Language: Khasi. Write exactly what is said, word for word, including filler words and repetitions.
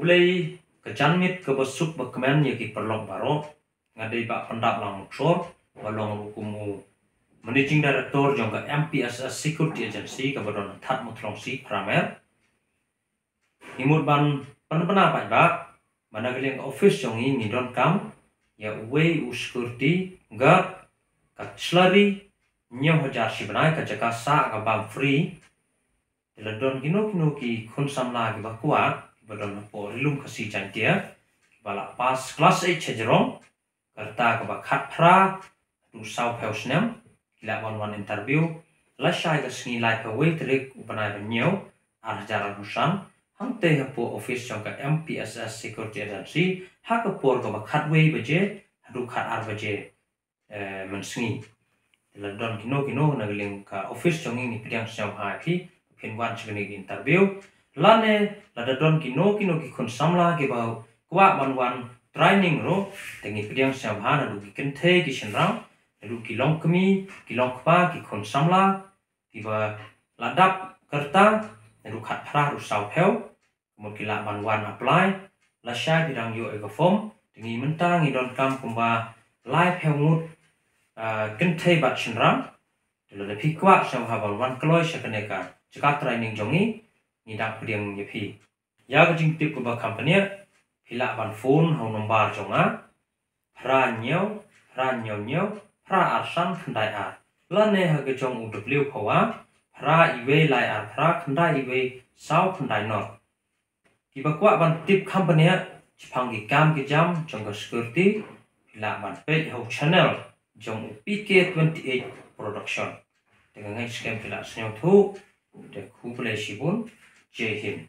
Khublei ka janmiet kaba suk ba kmen ïa ki paralok baroh. Nga dei Bah Pyndaplang Muksor, ba long ruh kum u Managing Director jong ka M P S S Security Agency kaba don ha Thadmuthlong C, Pramer. Ngi mut ban pynbna paidbah ba na ka liang ka office jong ngi ngi donkam ïa uwei u security guard, ka salary hynñiew hajar shi bnai, ka jaka sah ka bam free. Te lada don kino kino ki khun samla kiba kwah, kiba don hapoh Ri-lum Khasi Jaiñtia, kiba la pass class eight hajrong, ka rta kaba khatphra haduh sawphew snem, ki lah ban wan interview lashai ka sngi laiphew wei tarik u bnai ba hynñiew, ar hajar arphew san, hangtei hapoh office jong ka M P S S Security Agency, ha ka por kaba khatwei baje haduh khatar baje, eh, mynsngi. Te lada don kino kino na ka liang ka office jong ngi, ngi pdiang sngewbha ïa phi, phin wan sha kane ka interview. Lane lada don kino kino ki khun samla kiba kwah ban wan training ruh, te ngi pdiang sngewbha naduh ki kynthei ki shynrang, naduh ki longkmie ki longkpa, ki khun samla kiba la dap ka rta, naduh khatphra haduh sawphew. Kumno ki lah ban wan apply, lashai phi dang ïoh ïa ka form. Te ngi mynta ngi donkam kumba laiphew ngut, ah, kynthei bad shynrang. Te lada phi kwah sngewbha ban wan kloi sha kane ka jaka training jong ngi, ngi dang pdiang ïa phi. Ïa ka jingtip kaba kham bniah, phi lah ban phone ha u nombar jong nga, phra hynñiew, phra hynñiew hynñiew, phra ar san khyndai ar. Lane ha ka jong u W Phawa, phra iwei lai ar phra khyndai iwei saw khyndai nod. Kiba kwah ban tip kham bniah shaphang ki kam ki jam jong ka security, phi lah ban peit ha u channel jong u P K twenty-eight Production. Te nga ngeit skhem phi lah sngewthuh. Te khublei shibun. Jai Hind.